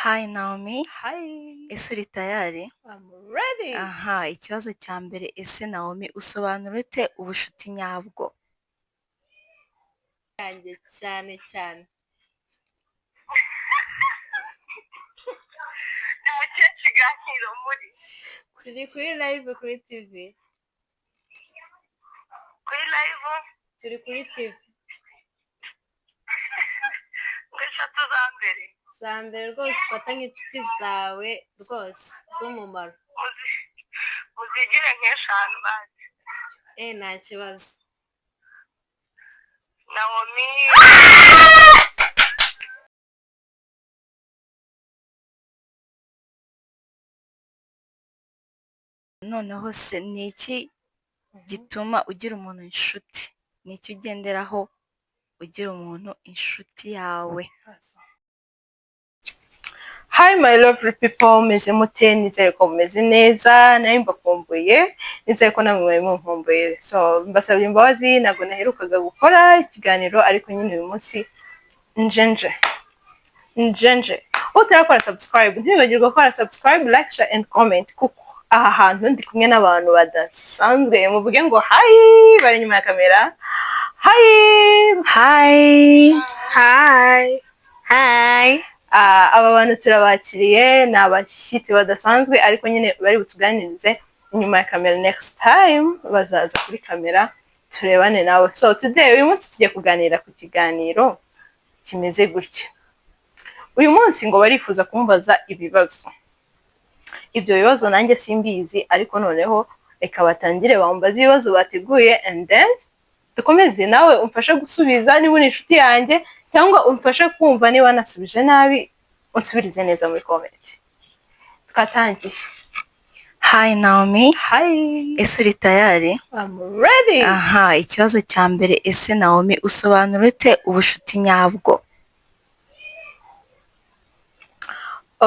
Hi Naomi, Hi, ese uri tayari? I'm ready. Aha, ikibazo cya mbere, ese Naomi usobanura ute ubushuti nyabwo? Yanjye cyane cyane. Ni mu kihe kiganiro muri? Turi kuri live kuri TV. Kuri live? Turi kuri TV. Ngo eshatu za mbere. Za mbere rwose, ufata nk'inshuti zawe rwose z'umumaro. Muzigire nk'eshanu bazi. Nta kibazo. Naomi. Noneho se ni iki gituma ugira umuntu inshuti? Ni iki ugenderaho ugira umuntu inshuti yawe? Hi my lovely people, meze mute? Nizere ko mumeze neza, nari mbakumbuye, nizere ko namwe mwari munkumbuye. So mbasabye imbabazi, ntabwo naherukaga gukora ikiganiro, ariko nyine uyu munsi njenje. Njenje. Utarakora subscribe, ntiwibagirwe gukora subscribe, like, share and comment, kuko aha hantu ndi kumwe n'abantu badasanzwe. Muvuge ngo hi, bari inyuma ya kamera. Hi! Hi! Hi! Hi. Ah, aba bantu turabakiriye, ni abashyitsi badasanzwe, ariko nyine bari butuganirize inyuma ya kamera. Next time bazaza kuri kamera turebane nawe. So today, uyu munsi tugiye kuganira ku kiganiro kimeze gutya. Uyu munsi ngo barifuza kumbaza ibibazo. Ibyo bibazo nanjye simbizi, ariko noneho reka batangire bambaze ibibazo bateguye and then dukomeze. Nawe umfashe gusubiza niba uri inshuti yanjye, cyangwa umfashe kumva niba nasubije nabi, unsubirize neza muri comment. Twatangiye. Hi Naomi, Hi. ese uri tayari? I'm ready. Aha, ikibazo cya mbere, ese Naomi usobanura ute ubushuti nyabwo?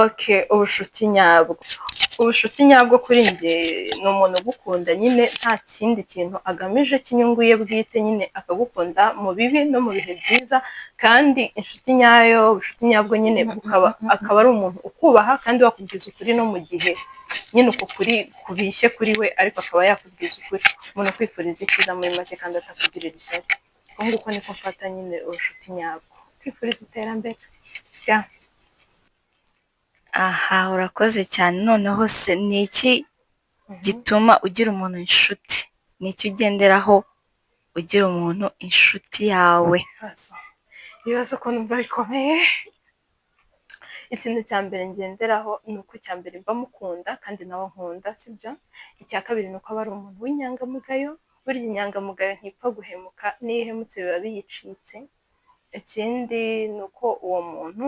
Okay, ubushuti nyabwo. Ubushuti nyabwo kuri njye ni umuntu ugukunda nyine nta kindi kintu agamije cy'inyungu ye bwite, nyine akagukunda mu bibi no mu bihe byiza. Kandi inshuti nyayo, ubushuti nyabwo nyine bukaba akaba ari umuntu ukubaha kandi wakubwiza ukuri, no mu gihe nyine uko kuri kubishye kuri we, ariko akaba yakubwiza ukuri. Umuntu ukwifuriza icyiza muri make kandi atakugirira ishyari. Uko nguko niko mfata nyine ubushuti nyabwo. Kwifuriza iterambere. Yeah. Aha, urakoze cyane. Noneho se ni iki gituma ugira umuntu inshuti? Ni iki ugenderaho ugira umuntu inshuti yawe? Ibibazo, ibibazo ko numva bikomeye. Ikintu cya mbere ngenderaho ni uko icya mbere mba mukunda kandi nawe nkunda, sibyo? Icya kabiri ni uko aba ari umuntu w'inyangamugayo. Burya inyangamugayo ntipfa guhemuka, n'iyo ihemutse biba biyicitse. Ikindi ni uko uwo muntu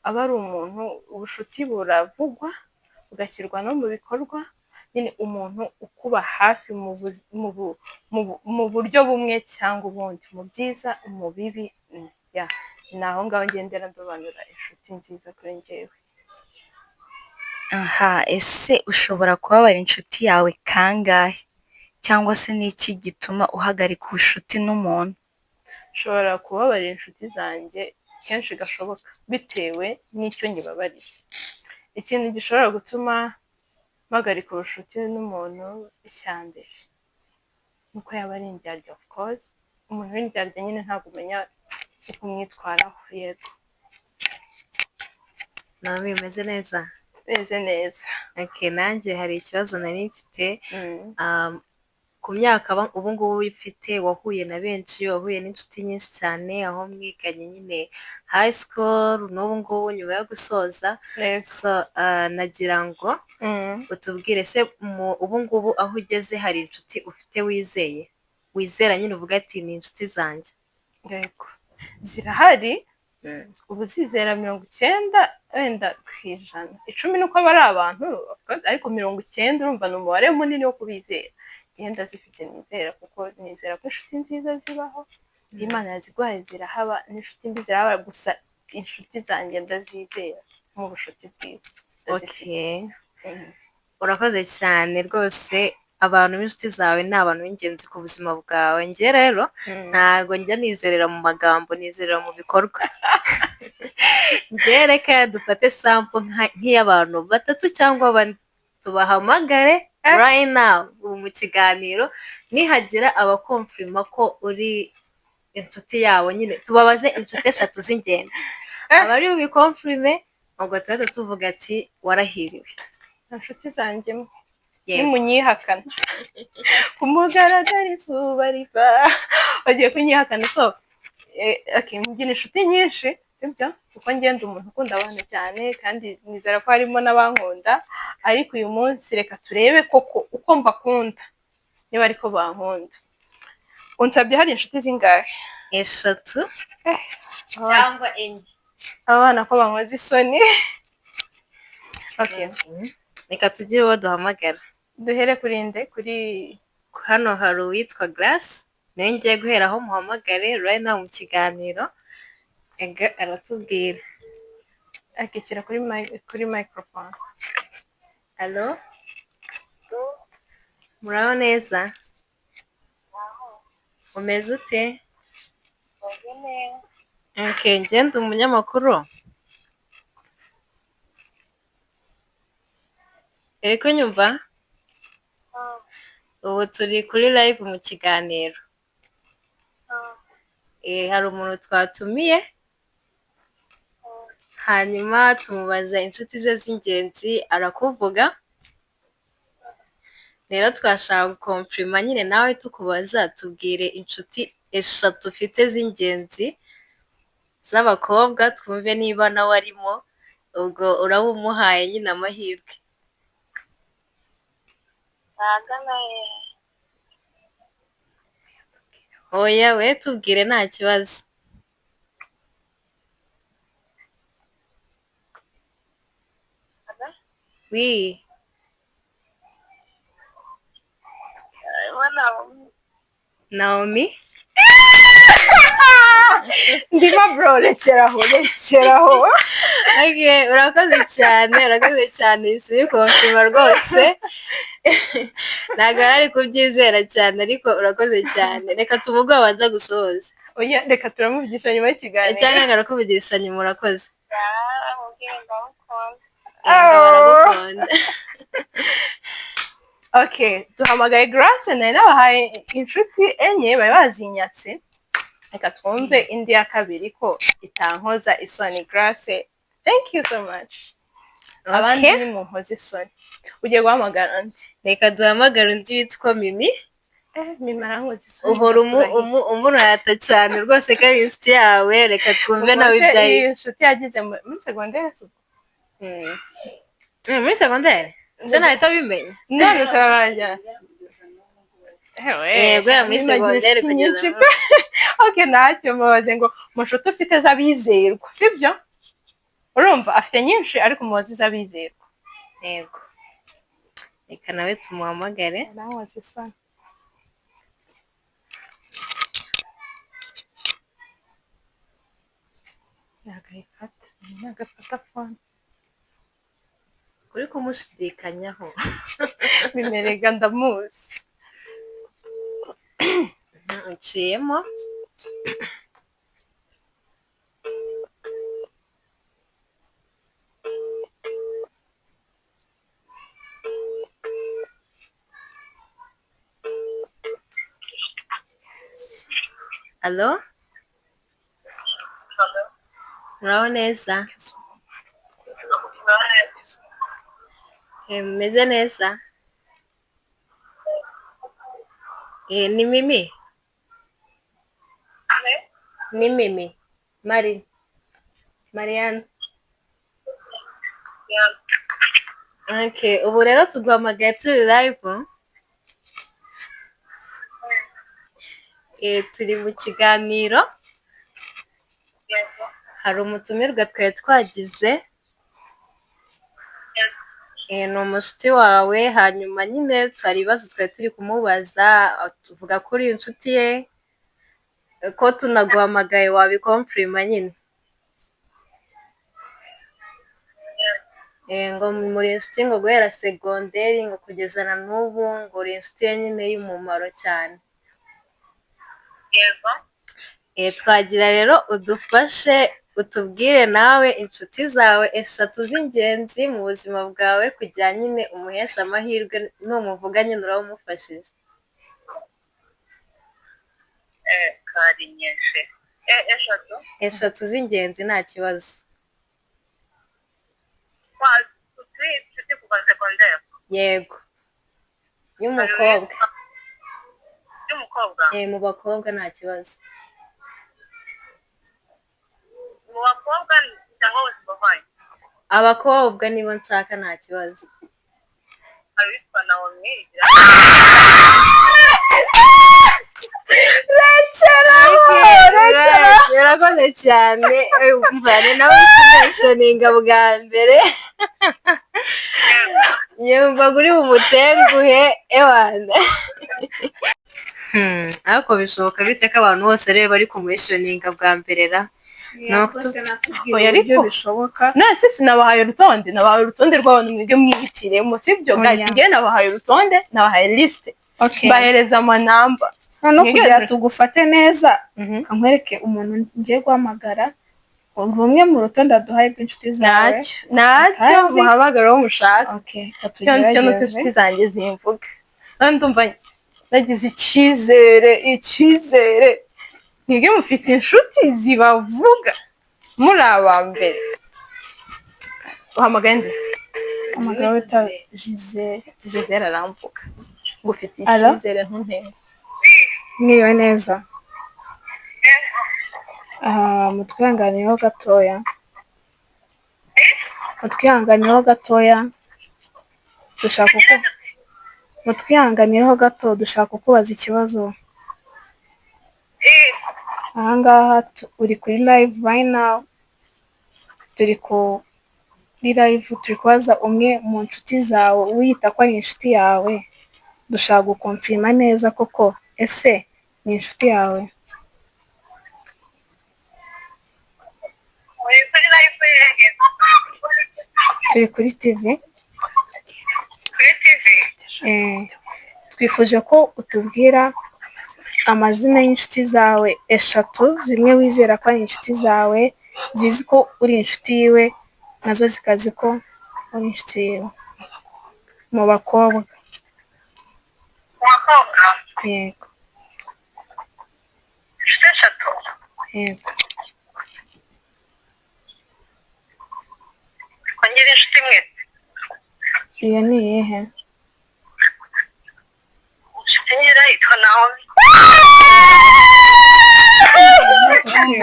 aba ari umuntu, ubushuti buravugwa bugashyirwa no mu bikorwa nyine, umuntu ukuba hafi mu buryo bumwe cyangwa ubundi, mu byiza, mu bibi. Yeah. Ni aho ngaho ngendera ndobanura inshuti nziza kuri njyewe. Aha, ese ushobora kubabarira inshuti yawe kangahe? Cyangwa se ni iki gituma uhagarika ubushuti n'umuntu? Nshobora kubabarira inshuti zanjye kenshi gashoboka, bitewe n'icyo nyibabarira. Ikintu gishobora gutuma mpagarika ubushuti n'umuntu, icya mbere ni uko yaba ari indyarya. Of course, umuntu w'indyarya nyine ntabwo umenya uko umwitwaraho. Yego. Naomi, umeze neza? Meze neza. Okay, nanjye hari ikibazo nari mfite. Ku myaka ubu ngubu ufite, wahuye na benshi, wahuye n'inshuti nyinshi cyane, aho mwiganye nyine high school, n'ubu ngubu nyuma yo gusoza. So, nagira ngo utubwire se ubu ngubu aho ugeze hari inshuti ufite wizeye, wizera nyine uvuga ati: "Ni inshuti zanjye"? Yego, zirahari. Ubu zizera 90 wenda ku ijana, 10 nuko aba ari abantu of course, ariko 90 urumva ni umubare munini wo kubizera. Ngenda zifite nizera, kuko nizera ko inshuti nziza zibaho, Imana yaziguhaye zirahaba, n'inshuti mbi zirahaba. Gusa inshuti zanjye ndazizera mu bushuti bwiza, ndazifite. Urakoze cyane rwose. Abantu b'inshuti zawe ni abantu b'ingenzi ku buzima bwawe. Njye rero ntago njya nizerera mu magambo, nizerera mu bikorwa. Njye reka dufate sample nk'iy'abantu batatu cyangwa bane, tubahamagare right now ubu mu kiganiro, nihagira abakomfirima ko uri inshuti yabo nyine tubabaze inshuti eshatu z'ingenzi, abari bubikomfirime ubwo tuhita tuvuga ati warahiriwe. Inshuti zanjye mwe Yego. nimunyihakana ku mugaragaro izuba riva, bagiye kunyihakana. So okay, ngira inshuti nyinshi, sibyo? Kuko ngenda umuntu ukunda abantu cyane kandi nizera ko harimo n'abankunda, ariko uyu munsi reka turebe koko uko mbakunda niba ariko bankunda. Unsabye hari inshuti zingahe? Eshatu cyangwa enye. Aba bana ko bankoze isoni. Okay. Reka tugire uwo duhamagara. Duhere kuri nde? Kuri Hano hari uwitwa Grace, nawe ngiye guheraho muhamagare right now mu kiganiro, ega aratubwira. Akishyira kuri microphone. Allo, muraho neza? Umeze ute? Okay, njye ndi umunyamakuru. Uri kunyumva? Ubu turi kuri live mu kiganiro. Hari umuntu twatumiye, hanyuma tumubaza inshuti ze z'ingenzi arakuvuga. Rero twashaka gukomfirima nyine nawe tukubaza, tubwire inshuti eshatu ufite z'ingenzi z'abakobwa, twumve niba nawe arimo, ubwo uraba umuhaye nyine amahirwe. Ahagana hehe? Oya we tubwire nta kibazo. Wi, Naomi? Ndimo bro, rekeraho, rekeraho. Okay, urakoze cyane, urakoze cyane, sibikomfirima rwose. Ntabwo yari ari kubyizera cyane, ariko urakoze cyane. Reka tumuge abanza gusoza. Oya, reka turamuvugisha nyuma y'ikiganiro. Cyangwa ngarakuvugisha nyuma, urakoze. Mubwire ndamukunda. Yego, baragukunda. Okay, duhamagaye Grace, nari nabahaye inshuti enye bari bazinyatse. Reka twumve indi ya kabiri ko itankoza isoni. Grace, thank you so much. Abandi Okay. ni munkoze isoni. Ugiye guhamagara undi. Reka duhamagare undi witwa Mimi. Mimi arankoza isoni. Uhora umurata cyane rwose ko ari inshuti yawe, reka twumve nawe Ubwo se ibyo iyi ari. inshuti yagize muri segonderi se ubwo? Muri segonderi? Se ntahita abimenya? None turarangira. Yego, guhera muri segonderi kugeza muri Okay, ntacyo mubaze ngo mu nshuti ufite z'abizerwa, sibyo? Urumva afite nyinshi ariko mubaze iz'abizerwa. Yego. Reka nawe tumuhamagare. Arankoza isoni. Ntabwo ayifata, ntabwo afata phone. Uri kumushidikanyaho. Bimerega ndamuzi. Uciyemo. Allo? Muraho neza? Mumeze neza? Ni Mimi? Ni Mimi. Mari. Marianne. Okay, ubu rero tuguhamagaye turi live. Turi mu kiganiro. Hari umutumirwa twari twagize. Ni umushuti wawe, hanyuma nyine twari ibibazo twari turi kumubaza, tuvuga ko uri inshuti ye, ko tunaguhamagaye wabikomfirima nyine. Ngo muri inshuti ngo guhera segonderi ngo kugeza na n'ubu, ngo uri inshuti ye nyine y'umumaro cyane. Yego. Twagira rero udufashe utubwire nawe inshuti zawe eshatu z'ingenzi mu buzima bwawe, kugira nyine umuheshe amahirwe, numuvuga nyine uraba umufashije. Kari nyinshi. Eshatu. Eshatu z'ingenzi nta kibazo. Turi inshuti kuva segonderi. Yego. Y'umukobwa. Y'umukobwa. Mu bakobwa nta kibazo. Mu bakobwa cyangwa bose bavanye? Abakobwa nibo nshaka nta kibazo. Hari uwitwa Naomi. Urakoze cyane, mvane nawe sineshoninga bwa mbere. Yumva uri bumutenguhe ewana. Ariko bishoboka bite ko abantu bose rero bari kumueshoninga bwa mbere ra? Oya, ariko bishoboka. None sinabahaye urutonde, nabahaye urutonde rw'abantu mwebwe mwihitiremo, sibyo guys? Njyewe nabahaye urutonde, nabahaye liste, mbahereza amanamba. Noneho kugira tugufate neza, kankwereke umuntu ngiye guhamagara, rumwe mu rutonde aduhaye rw'inshuti zawe. Ntacyo, muhamagara uwo mushaka. Icyo nicyo nuko inshuti zanjye zimvuga. Ndumva nagize icyizere, icyizere. Mwebwe mufite inshuti zibavuga muri aba mbere. Uhamagaye nde? Umugabo wita Gisele. Gisele aramvuga. Ngufitiye icyizere ntuntenguhe. Mwiriwe neza. Mutwihanganireho gatoya. Mutwihanganireho gatoya. Dushaka uko mutwihanganireho gato, dushaka kukubaza ikibazo. Ahangaha uri kuri live right now, turi kuri live, turi kubaza umwe mu nshuti zawe wiyita ko ari inshuti yawe, dushaka gukonfirima neza koko ese ni inshuti yawe? Turi kuri TV. Twifuje ko utubwira amazina y'inshuti zawe eshatu, zimwe wizera ko ari inshuti zawe, zizi ko uri inshuti yiwe, nazo zikazi ko uri inshuti yiwe. Mu bakobwa. Yego. Inshuti eshatu? Yego. Kongera inshuti imwe. Iyo ni iyihe? Inshuti ngira yitwa Naomi.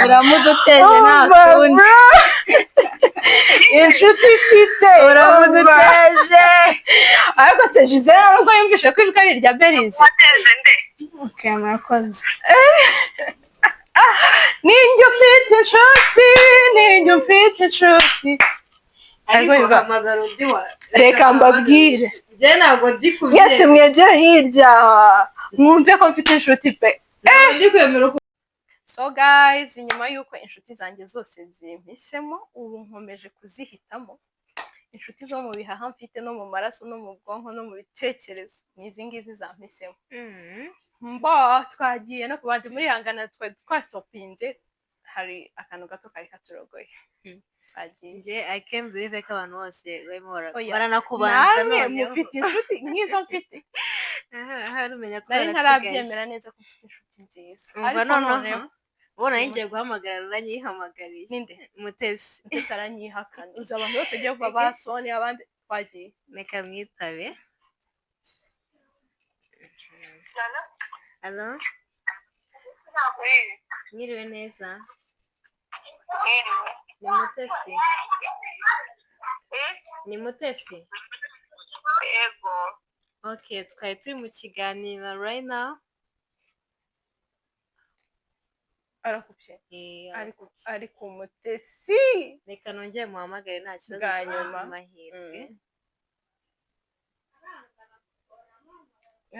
Uramuduteje nta kundi. Inshuti ifite uramuduteje. Ariko se Gisele nubwo yumvishe ko ijwi ari irya Berize. Wateje nde? Okay, murakoze. Ninjye ufite inshuti, ninjye ufite inshuti. Ariko hamagara undi wa. Reka mbabwire. Njye ntabwo ndi kubyemera. Mwese mwegere hirya mwumve ko mfite inshuti pe. Ndi kwemera uko. So guys, nyuma y'uko inshuti zanjye zose zimpisemo, ubu nkomeje kuzihitamo. Inshuti zo mu bihaha mfite no mu maraso no mu bwonko no mu bitekerezo ni izi ngizi zampisemo. Mbo twagiye no ku bandi muri hangana twari twasitopinze, hari akantu gato kari katurogoye. Twagiye. Njye I can't believe ko abantu bose barimo baranakubanza. Namwe mufite inshuti nk'izo mfite. Hari umenya nari ntarabyemera neza ko mfite inshuti nziza. Ariko noneho ubona ngiye guhamagara aranyihamagariye. Ninde? Mutesi. Mutesi aranyihakana. Uzi abantu bose ugiye kuva ba Soni abandi twagiye. Reka mwitabe. Alo? Mwiriwe neza? Ni Mutesi? Ni Mutesi? Yego. Okay, twari turi mu kiganiro right now. Arakupye. Ari ku Mutesi. Reka nongere muhamagare nta kibazo bwa nyuma. Amahirwe.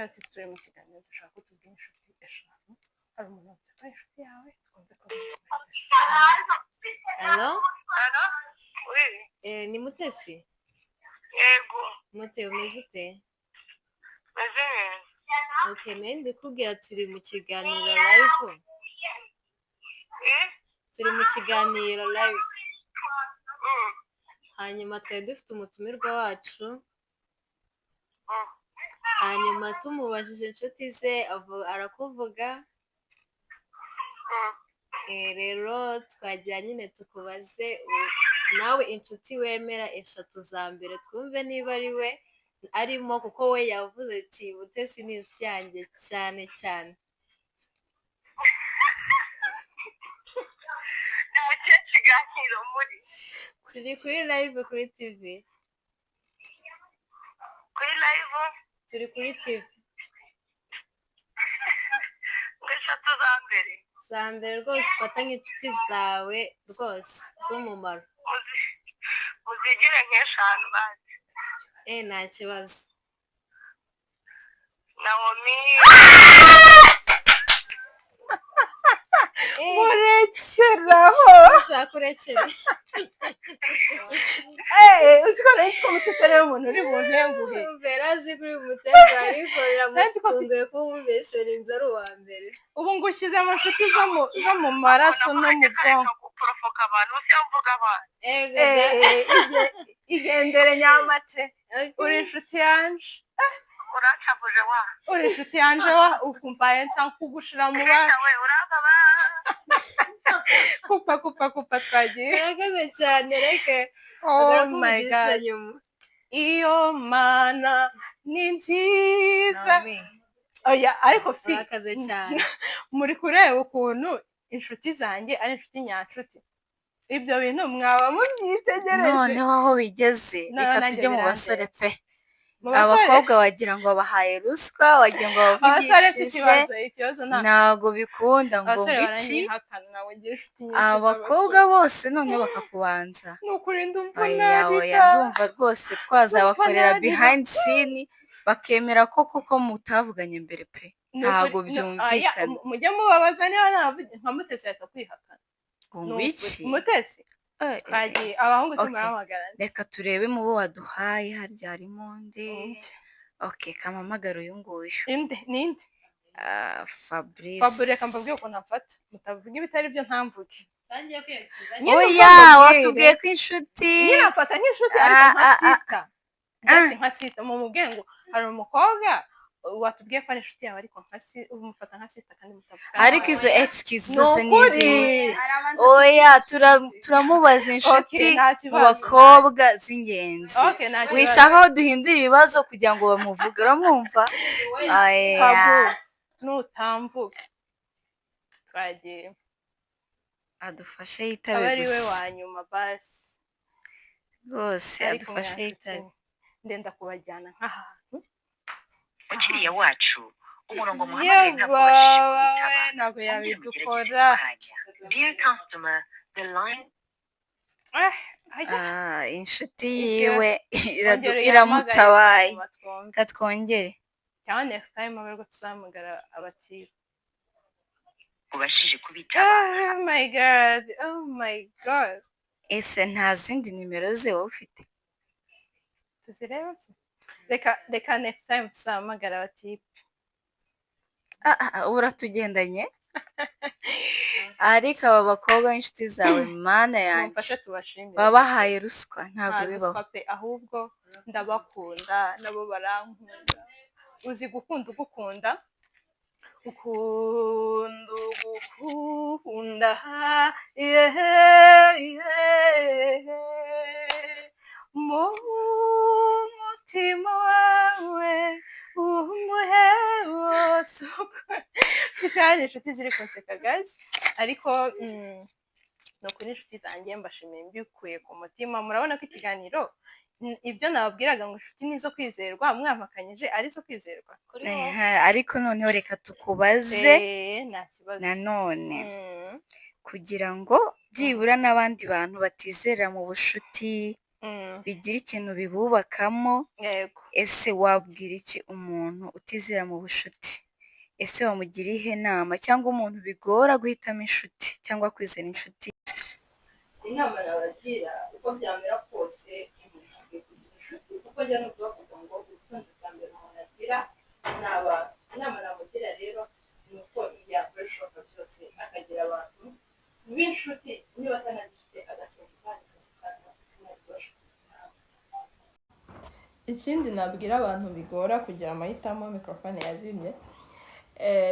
Ati turi mu kiganiro dushaka ko tubwira inshuti eshanu. Hari umuntu wansaba inshuti yawe twumve ko. Hello? Hello? Ni Mutesi? Yego. Mute, umeze ute? Meze neza. Okay, nari ndi kubwira turi mu kiganiro live. Eh? Turi mu kiganiro live. Hanyuma twari dufite umutumirwa wacu. Hanyuma tumubajije inshuti ze arakuvuga. Rero twagira nyine tukubaze nawe inshuti wemera eshatu za mbere, twumve niba ari we arimo, kuko we yavuze ati Mutesi ni inshuti yanjye cyane cyane. Ni mu kihe kiganiro muri? Turi kuri live kuri TV. Kuri live? Turi kuri TV. Ngo eshatu za mbere? Za mbere rwose ufata nk'inshuti zawe rwose z'umumaro. Muzigire nk'eshanu basi. Nta kibazo. Naomi. Murekeraho. Ushaka urekere. Uzi ko nari nzi ko Mutesi ariwe muntu uri buntenguhe. Mbere azi kuri Mutesi, ariko Nari nzi ko biramutunguye kuba umubeshera inzu ari uwa mbere. Ubu ngushyize mu nshuti zo mu maraso no mu bwonko. Guporofoka abantu, si mvuga abantu. Ego. Igendere nyamate. Okay. Uri inshuti yanje. Urancavuje wa. Uri inshuti yanje wa, ukumva nsa nkugushira mu ba. Reka we, urababa. Kupa kupa kupa twagiye. Murakoze cyane, reka. Oh my Barakuvugisha God. nyuma. Iyo mana ni nziza. Naomi, Oya, ariko fi murakaze cyane. Muri kureba ukuntu inshuti zanjye ari inshuti nyanshuti. Ibyo bintu mwaba mubyitegereje. Noneho aho bigeze, Noneho reka nanjye tujye mu basore birandenze. pe. Mu basore. Abakobwa wagira ngo babahaye ruswa, wagira ngo Abasore si babavugishije. ikibazo, ikibazo nta Ntabwo bikunda ngo Abasore ngo iki. baranyihakana, ntabwo ngira inshuti nyinshi Abakobwa z'abasore. bose noneho bakakubanza. Ni ukuri ndumva Oya oya, narira. ndumva rwose twazabakorera Ndumva narira. behind scene, bakemera ko koko mutavuganye mbere pe. Ni Ntabwo ukuri, oya, byumvikana. mujye mubabaza niba navuge nka Mutesi ahita kwihakana. Ngo Ni ngo ukuri. iki? Mutesi twagiye abahungu Okay. simurahamagara. Reka turebe mu bo waduhaye, harya harimo nde? Inde. Okay, kampamagara uyu nguyu. Inde ninde? Ah, Fabrice. Fabu, reka mbabwire ukuntu amfata, mutavuga ibitari byo ntamvuge. Tangiye kwiyasubiza. Nyine Oya, uko mbabwire. watubwiye ko inshuti. Nyine amfata nk'inshuti, ariko Ah, nka ah, ah. sister. Just nka sister, mumubwiye ngo hari umukobwa watubwiye ko ari inshuti yawe, ariko nka si umufata nka sister kandi mutavugana. Ariko izo excuse Ni zose ni ukuri. iziki? Oya, turamubaza inshuti Okay, nta mu kibazo. bakobwa z'ingenzi. Okay, nta kibazo. Wishaka aho duhindura ibibazo kugira ngo bamuvuge, uramwumva? Oya. Fabu, nutamvuga twagiye. Adufashe Aba yitabe ari we gusa. wa nyuma basi. Rwose Ariko adufashe mwa nshuti yitabe. mwe, ndenda kubajyana nk'ahantu. Mukiriya wacu, umurongo muhamagaye ntabwo ubashije Yebawe, kubitaba. ntabwo Mwongere mugerageze yabidukora. mu kanya. Dear customer, the line Ajya. Ah, inshuti Ibyo yiwe ongera uyihamagare iramutabaye. hanyuma twumve. Reka twongere. Cyangwa next time abe aribwo tuzahamagara abatiba. Ubashije kubitaba. Oh my God, oh my God. Ese nta zindi nimero ze wowe ufite? Tuzirebe se? Reka reka, next time tuzahamagara abatipe. Ah, ah, ah, ubu uratugendanye, ariko aba bakobwa b'inshuti zawe, mana yanjye, Mumfashe tubashimire. baba bahaye ruswa, ntabwo Nta bibaho. ruswa pe, ahubwo ndabakunda nabo barankunda. Uzi gukunda ugukunda, ukunda ugukunda, yeah. Mu mutima wawe umuhe wose. Mfite hano inshuti ziri kunseka guys, ariko ni ukuri inshuti zanjye mbashimiye mbikuye ku mutima. Murabona ko ikiganiro ibyo nababwiraga ngo inshuti ni izo kwizerwa, mwampakanyije ari izo kwizerwa. Kuri wowe. Ehe, ariko noneho reka tukubaze Nta kibazo. nanone kugira ngo byibura n'abandi bantu batizera mu bushuti bigira ikintu bibubakamo. Ese wabwira iki umuntu utizera mu bushuti? Ese wamugira iyihe nama, cyangwa umuntu bigora guhitamo inshuti cyangwa kwizera inshuti? Inama nabagira, uko byamera kose umuntu akwiye kugira inshuti kuko njya numva bavuga ngo ubutunzi bwa mbere umuntu agira ni abantu. Inama namugira rero ni uko yakora ibishoboka byose akagira abantu b'inshuti, niba atanazifite agasenga Imana ikazitanga, Imana ibasha kuzimuha. Ikindi nabwira abantu bigora kugira amahitamo, mikorofone yazimye.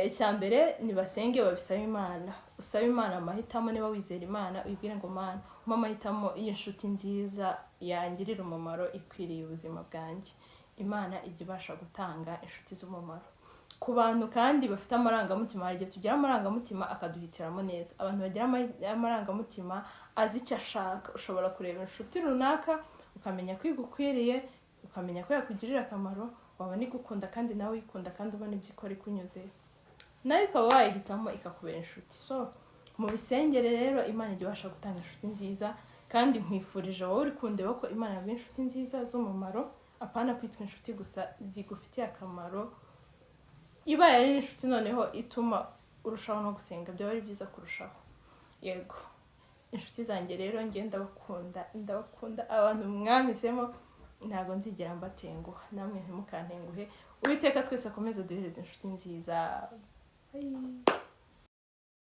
Icya mbere, nibasenge, babisabe Imana. Usabe Imana amahitamo. Niba wizera Imana, uyibwire ngo: "Mana, umpe amahitamo y'inshuti nziza yangirira umumaro, ikwiriye ubuzima bwanjye." Imana ijya ibasha gutanga inshuti z'umumaro ku bantu. Kandi bafite amarangamutima, hari igihe tugira amarangamutima akaduhitiramo neza. Abantu bagira amarangamutima azi icyo ashaka, ushobora kureba inshuti runaka ukamenya ko igukwiriye, ukamenya ko yakugirira akamaro, wabona igukunda kandi nawe uyikunda, kandi ubona ibyo ikora ikunyuze, nawe ukaba wayihitamo ikakubera inshuti. So mu bisengere rero, Imana ijya ibasha gutanga inshuti nziza. Kandi nkwifurije, wowe uri kundeba, ko Imana yaguha inshuti nziza z'umumaro, apana kwitwa inshuti gusa, zigufitiye akamaro. Ibaye ari n'inshuti noneho ituma urushaho no gusenga, byaba ari byiza kurushaho. Yego, inshuti zanjye rero, njye ndabakunda, ndabakunda. Abantu mwamisemo, ntabwo nzigera mbatenguha, namwe ntimukantenguhe. Uwiteka twese akomeze duhereze inshuti nziza. Bye.